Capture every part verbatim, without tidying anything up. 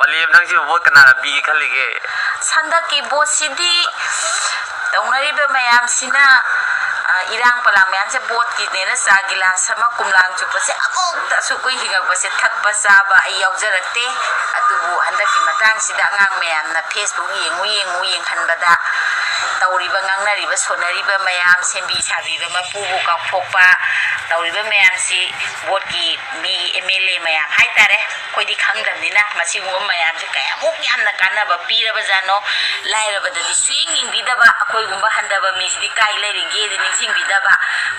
ꯂꯦꯝ, ꯅꯪꯁꯤꯕꯨ ꯚꯣꯠ ꯀꯅꯥꯅ ꯄꯤꯒꯦ ꯈꯜꯂꯤꯒꯦ? ꯍꯟꯗꯛꯀꯤ ꯚꯣꯠꯁꯤꯗꯤ ꯇꯧꯅꯔꯤꯕ ꯃꯌꯥꯝꯁꯤꯅ, ꯑ, ꯏꯔꯥꯡ ꯄꯂꯥꯡ ꯃꯌꯥꯝꯁꯦ ꯚꯣꯠꯀꯤꯅꯦꯅ ꯆꯥ ꯒꯤꯂꯥꯁ ꯑꯃ ꯀꯨꯝꯂꯥꯡ ꯆꯨꯞꯄꯁꯦ ꯑꯃꯨꯛꯇꯁꯨ ꯑꯩꯈꯣꯏ ꯍꯤꯡꯉꯛꯄꯁꯦ ꯊꯛꯄ ꯆꯥꯕ ꯑꯩ ꯌꯥꯎꯖꯔꯛꯇꯦ꯫ ꯑꯗꯨꯕꯨ ꯍꯟꯗꯛꯀꯤ ꯃꯇꯥꯡꯁꯤꯗ ꯑꯉꯥꯡ ꯃꯌꯥꯝꯅ Facebook ꯌꯦꯡꯉꯨ ꯌꯦꯡꯉꯨ ꯌꯦꯡꯍꯟꯕꯗ ꯇꯧꯔꯤꯕ, ꯉꯥꯡꯅꯔꯤꯕ, ꯁꯣꯟꯅꯔꯤꯕ ꯃꯌꯥꯝ, ꯁꯦꯝꯕꯤ ꯁꯥꯕꯤꯕ ꯃꯄꯨꯕꯨ ꯀꯥꯎꯊꯣꯛꯄ ꯇꯧꯔꯤꯕ ꯃꯌꯥꯝꯁꯤ ꯚꯣꯠꯀꯤ ꯃꯤ ꯑꯦꯝ ꯑꯦꯜ ꯑꯦ ꯃꯌꯥꯝ ꯍꯥꯏꯇꯥꯔꯦ, ꯑꯩꯈꯣꯏꯗꯤ ꯈꯪꯗꯕꯅꯤꯅ ꯃꯁꯤꯒꯨꯝꯕ ꯃꯌꯥꯝꯁꯦ ꯀꯌꯥꯃꯨꯛ ꯌꯥꯝꯅ ꯀꯥꯟꯅꯕ ꯄꯤꯔꯕꯖꯥꯠꯅꯣ꯫ ꯂꯥꯏꯔꯕꯗꯗꯤ ꯁꯨꯌꯦꯡ ꯌꯦꯡꯕꯤꯗꯕ, ꯑꯩꯈꯣꯏꯒꯨꯝꯕ ꯍꯟꯊꯕ ꯃꯤꯁꯤꯗꯤ ꯀꯥꯏ ꯂꯩꯔꯤꯒꯦꯗꯤ ꯅꯤꯡꯁꯤꯡꯕꯤꯗꯕ,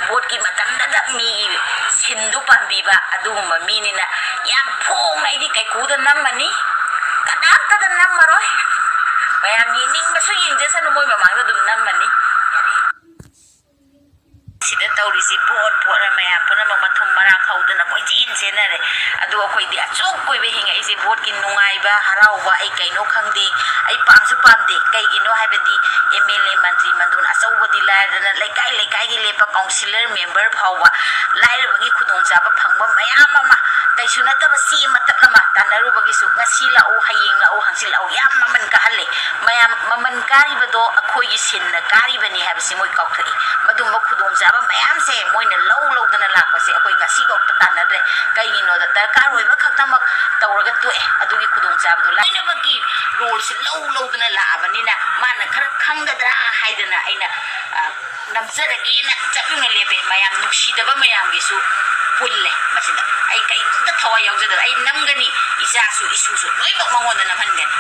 ꯚꯣꯠꯀꯤ ꯃꯇꯝꯗꯗ ꯃꯤꯒꯤ ꯁꯤꯟꯗꯨ ꯄꯥꯝꯕꯤꯕ ꯑꯗꯨꯒꯨꯝꯕ ꯃꯤꯅꯤꯅ ꯌꯥꯝ ꯐꯣꯡꯅ ꯑꯩꯗꯤ ꯀꯩꯀꯨꯗ ꯅꯝꯃꯅꯤ, ꯀꯅꯥꯝꯇꯗ ꯅꯝꯃꯔꯣꯏ꯫ ꯃꯌꯥꯝ ꯌꯦꯡꯅꯤꯡꯕꯁꯨ ꯌꯦꯡꯖꯁꯅꯨ, ꯃꯣꯏ ꯃꯃꯥꯡꯗ ꯑꯗꯨꯝ ꯅꯝꯃꯅꯤ꯫ ꯁꯤꯗ ꯇꯧꯔꯤꯁꯤ ꯚꯣꯠ, ꯚꯣꯠꯅ ꯃꯌꯥꯝ ꯄꯨꯝꯅꯃꯛ ꯃꯊꯨꯝ ꯃꯔꯥꯡ ꯍꯧꯗꯅ ꯀꯣꯏꯆꯦꯟ ꯆꯦꯟꯅꯔꯦ꯫ ꯑꯗꯨ ꯑꯩꯈꯣꯏꯗꯤ ꯑꯁꯨꯛ ꯀꯨꯏꯕ ꯍꯤꯡꯉꯛꯏꯁꯦ ꯚꯣꯠꯀꯤ ꯅꯨꯡꯉꯥꯏꯕ, ꯍꯔꯥꯎꯕ ꯑꯩ ꯀꯩꯅꯣ ꯈꯪꯗꯦ, ꯑꯩ ꯄꯥꯝꯁꯨ ꯄꯥꯝꯗꯦ꯫ ꯀꯩꯒꯤꯅꯣ ꯍꯥꯏꯕꯗꯤ ꯑꯦꯝ ꯑꯦꯜ ꯑꯦ, ꯃꯟꯇ꯭ꯔꯤ, ꯃꯟꯗꯣꯟ ꯑꯆꯧꯕꯗꯤ ꯂꯥꯏꯔꯗꯅ ꯂꯩꯀꯥꯏ ꯂꯩꯀꯥꯏꯒꯤ ꯂꯦꯞꯄ ꯀꯥꯎꯟꯁꯤꯂꯔ ꯃꯦꯝꯕꯔ ꯐꯥꯎꯕ ꯂꯥꯏꯔꯕꯒꯤ ꯈꯨꯗꯣꯡꯆꯥꯕ ꯐꯪꯕ ꯃꯌꯥꯝ ꯑꯃ, ꯀꯩꯁꯨ ꯅꯠꯇꯕ ꯆꯦ ꯃꯇꯠ ꯑꯃ ꯇꯥꯟꯅꯔꯨꯕꯒꯤꯁꯨ ꯉꯁꯤ ꯂꯥꯛꯎ, ꯍꯌꯦꯡ ꯂꯥꯛꯎ, ꯍꯪꯆꯤꯠ ꯂꯥꯛꯎ ꯌꯥꯝ ꯃꯃꯜ ꯀꯥꯍꯜꯂꯦ꯫ ꯃꯌꯥꯝ ꯃꯃꯜ ꯀꯥꯔꯤꯕꯗꯣ ꯑꯩꯈꯣꯏꯒꯤ ꯁꯤꯟꯅ ꯀꯥꯔꯤꯕꯅꯤ ꯍꯥꯏꯕꯁꯤ ꯃꯣꯏ ꯀꯥꯎꯊꯣꯛꯏ꯫ ꯃꯗꯨꯝꯕ ꯈꯨꯗꯣꯡꯆꯥꯕ ꯃꯌꯥꯝꯁꯦ ꯃꯣꯏꯅ ꯂꯧ ꯂꯧꯗꯅ ꯂꯥꯛꯄꯁꯦ ꯑꯩꯈꯣꯏ ꯉꯁꯤꯐꯥꯎꯗ ꯇꯥꯟꯅꯗ꯭ꯔꯦ꯫ ꯀꯩꯒꯤꯅꯣꯗ ꯗꯔꯀꯥꯔ ꯑꯣꯏꯕ ꯈꯛꯇꯃꯛ ꯇꯧꯔꯒ ꯇꯣꯛꯑꯦ꯫ ꯑꯗꯨꯒꯤ ꯈꯨꯗꯣꯡꯆꯥꯕꯗꯣ ꯂꯥꯏꯅꯕꯒꯤ ꯔꯣꯜꯁꯦ ꯂꯧ ꯂꯧꯗꯅ ꯂꯥꯛꯑꯕꯅꯤꯅ ꯃꯥꯅ ꯈꯔ ꯈꯪꯒꯗ꯭ꯔꯥ ꯍꯥꯏꯗꯅ ꯑꯩꯅ, ꯑ, ꯅꯝꯖꯔꯒꯦꯅ ꯆꯞ ꯌꯨꯡꯅ ꯂꯦꯞꯄꯦ꯫ ꯃꯌꯥꯝ ꯅꯨꯡꯁꯤꯗꯕ ꯃꯌꯥꯝꯒꯤꯁꯨ ꯄꯨꯜꯂꯦ ꯃꯁꯤꯗ꯫ ꯑꯩ ꯀꯩꯝꯇ ꯊꯋꯥꯏ ꯌꯥꯎꯖꯗꯕ꯫ ꯑꯩ ꯅꯝꯒꯅꯤ, ꯏꯆꯥꯁꯨ ꯏꯁꯨꯁꯨ ꯂꯣꯏꯅꯃꯛ ꯃꯉꯣꯟꯗ ꯅꯝꯍꯟꯒꯅꯤ꯫